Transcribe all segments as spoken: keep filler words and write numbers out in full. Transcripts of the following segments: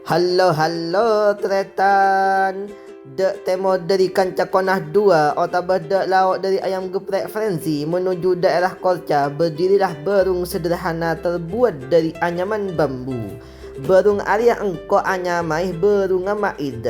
Halo, halo, tarètan. Dâ' tèmor dâri Kanca Konah Dua, otabâ dâ' lao' dâri Ayam Geprek Frenzy menuju daerah Korca, berdirilah bârung sederhana terbuat dari anyaman bambu. Bârung arèya engko' anyamaè bârungnga Maid.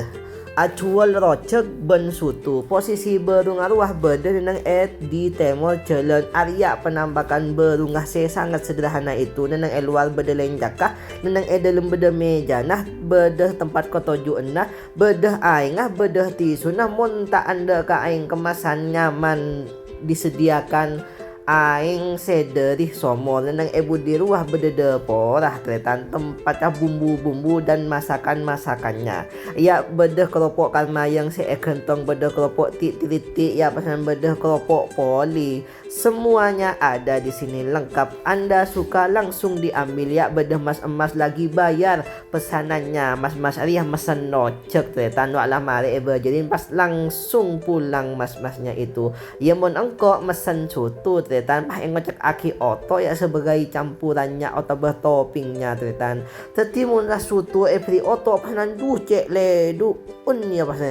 Ajhuwâl rojhâk bân soto. Posisi bârungnga rowa bâdâ nèng è di tèmor jhâlân. Arèya penampakan bârungnga sè sangat sederhana itu. Nèng è lowar bâdâ lèncakka, nèng è dâlem bâdâ mèjana, bâdâ tempat katoju'ânna, bâdâ aèngnga, bâdâ tisuna. Mon ta' endâ' ka aèng kemasan nyaman disediakan aèng sè dâri somor, nèng è budi rowa bâdâ dâporra, tarètan, tempatnya bumbu-bumbu dan masakan-masakannya. Iyâ, bâdâ keropok kalmayang sè èghântong, bâdâ keropok ti'-, tiritik, iyâ, pas bâdâ keropok poli. Semuanya ada di sini, lengkap. Anda suka langsung diambil, iyâ, bâdâ mas-emas lagi bayar pesanannya. Mas-mas arèya mesen rojhâk, tarètan, wa' la marè èbâjâri pas langsung pulang mas-masnya itu. Iyâ, mon engko' mesen soto, tarètan, pas èngocèkaghi oto', iyâ, sebagai campurannya otabâ toppingnya, tarètan. Dhâddhi mon la soto èbherri' oto', pas nan, duh, cè' lèdu'un, iyâ, pas,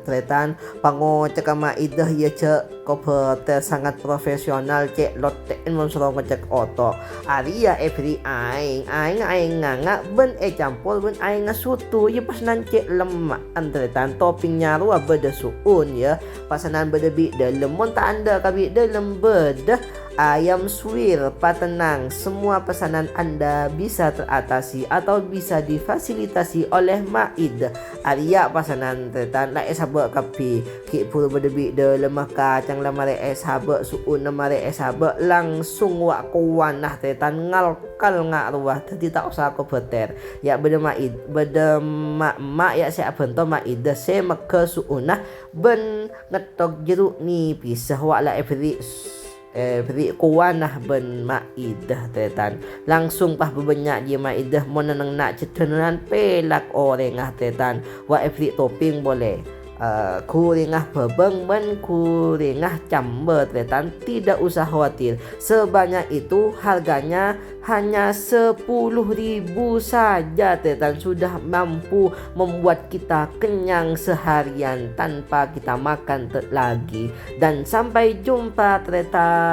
tarètan. Pangocèkka Maidah, iyâ, jhâ' kobâtèr, sangat profesional, cè' lottè'en mon soro ngocèk oto'. Arèya èbherri' aèng, aèng, aèng nganga' bân ècampor bân aèngnga soto, iyâ, pas nan cè' lemma'an, tarètan. Toppingnya rowa bâdâ su'un, iyâ. Pasanan bâdâ bi' dâlem. Mon ta' endâ' ka bi' dâlem, bâdâ ayam suwir, patenang. Semua pesanan Anda bisa teratasi atau bisa difasilitasi oleh Maid. Arèya pasanan, tarètan, la èsabâ' kabbhi. Ghi' bhuru bâdâ bi' dâlemma, kacang la marè èsabâ', su'unna marè èsabâ', langsung wa'-kowana, tarètan, ngalkal nga' rowa, dhâddhi ta' osa kobâtèr. Iyâ, bâdâ Maid, bâdâ ma'-emma', iyâ, sè abhânto Maid, sè megghâ su'unna, bân ngettok jeruk nipis, wa' la èbherri', èbherri' kowana bân Maidah, tarètan. Langsung pas bâbânnya' jiyâ Maidah, mon nèng na' jhâdhânan pèlak orèngnga, tarètan. Wa' èbherri' topping polè. Eh, gorèngnga bâbâng bân gorèngnga cambâ, tarètan. Tidak usah khawatir. Sebanyak itu harganya hanya sepuluh ribu saja, tarètan, sudah mampu membuat kita kenyang seharian tanpa kita makan te-, lagi. Dan sampai jumpa, tarètan.